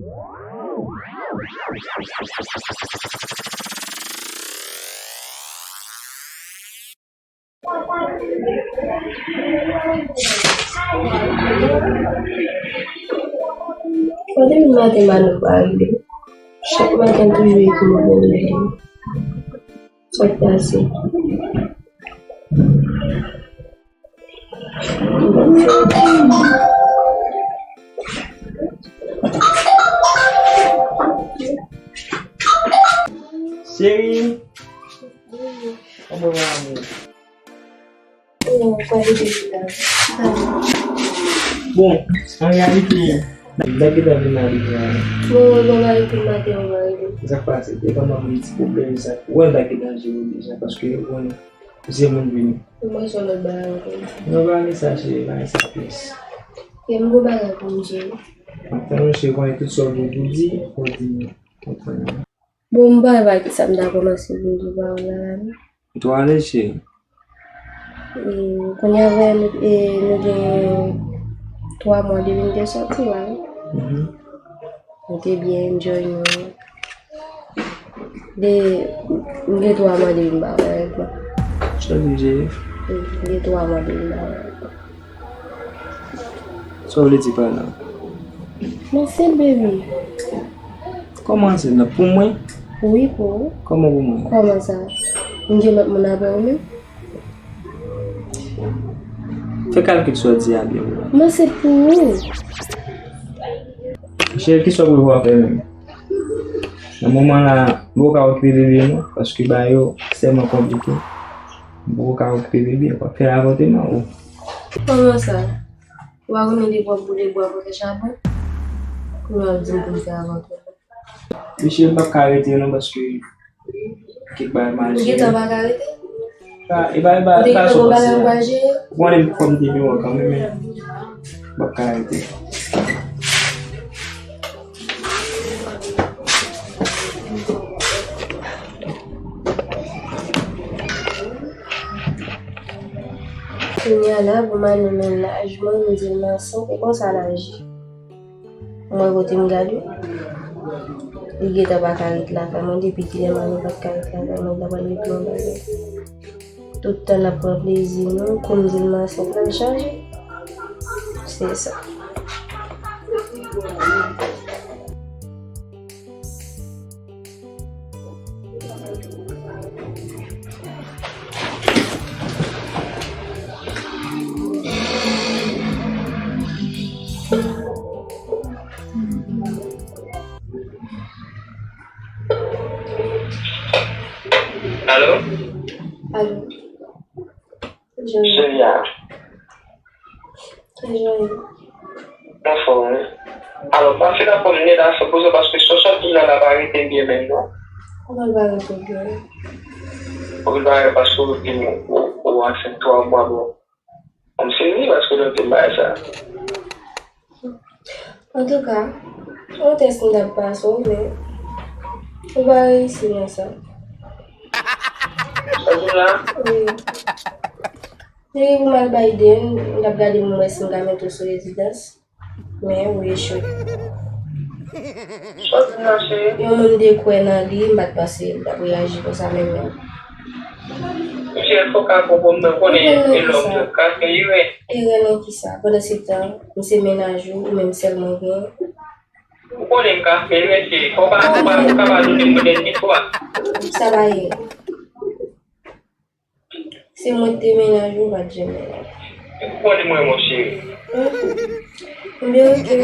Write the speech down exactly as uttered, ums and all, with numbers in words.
Fò depi maten Mano pa rive. Chak maten toujou ekri mwen pou l rele m. Sa k pase? Cheri, kòman w ye? Yo, kwalite la. Bon, an reyalite, m ta gentan vin la deja. Bon, bon, ba epi maten ou va rive. Sa k pase? Te kòman gen ti pwoblèm sa. Ou wè m ta gentan jere deja, paske ou konnen, se moun vini. Mwen se lòt bagay ankò. Non, pa gen sa, cheri, pa gen sa plis. E m gon bagay pou m jere. Anfen, cheri, konnen tout sa w gen pou di, ou di m. Konprann? Bon, m pa wè pa kisa m ta kòmanse pou m di w pawòl la la non. Ou twò alèz, cheri? E, kounye a, vre, nou, e, nou gen twa mwa depi n te sòti la wi. Mhm. Nou te byen enjoy nou. De, m gen twa mwa depi m pa wè avèk mwen. Sa w di, cheri? Wi, m gen twa mwa depi m pa wè avèk mwen. Sa w vle di pa la? Mèsi, baby. Kòman se nan pou mwen? Wi, pou ou. Kòman pou mwen? Kòman sa? M gen lòt moun apre ou menm? Fè kalkil sa w di a byen pou mwen. Mwen se pou ou. Cheri, kisa w prevwa fè menm? Nan moman la, m poko ka okipe bebe non, paske bagay yo tèlman konplike. M poko ka okipe bebe, w ap fè avòtman ou. Kòman sa? Ou pa konnen depi w ap boule bwa pou fè chapon? Kounye a w ap di m pou m fè avòtman. Mesye, m p ap ka rete non, paske kèk bagay m al jere. Ou gentan pa ka rete? Sa, e pa, e pa, e pa sou bagay m pral jere. Ou konnen fò m te byen wè kanmenm, men m p ap ka rete. Kounye a la, pou Mano menm laj mwen, m di l m ansent, e konsa l aji. Mwen kote m gade, li gentan pa ka ret lakay mwen, depi kilè Mano pa t ka ret lakay mwen, l ta pral met mwen bagay. Tout tan n ap pran plezi nou, kou m di l m ansent, l al chanje. Se sa. Alo? Alo. Cheri a. Anfòm wi. Alò, pase la fòm nèt a san pou san paske sa w sot di la la pa rete byen menm non. Kòman l pa rete byen? Ou vin bagay paske ou di m ou, ou ansent twa mwa bon. Bon, m sezi paske w te di m bagay sa. Antouka, se yon tès m t ap pase w, men ou pa reyisi nan sa. Sa w di m la? Wi. Depi pou m al Biden, m t ap gade pou m wè si m ka mete w sou rezidans. Men ou echwe. Sa w di m nan, cheri? Yon moun te kwè nan li, m pa t panse l t ap reyaji konsa menm menm. Misye fò ka konprann mwen, konnen e lòm yo ka fè erè. Erè nan kisa? Pandan se tan, m se mennaj ou, ou menm sèl mwen gen. Ou konnen m ka fè erè, cheri. Fò w pa, fò w pa, fò w pa, pa donnen m lènmi fwa. Sa pa erè. Se mwen ki te mennaj ou, ou pa t janm mennaj. Ou konnen mwen, mon cheri. Ebyen, oke.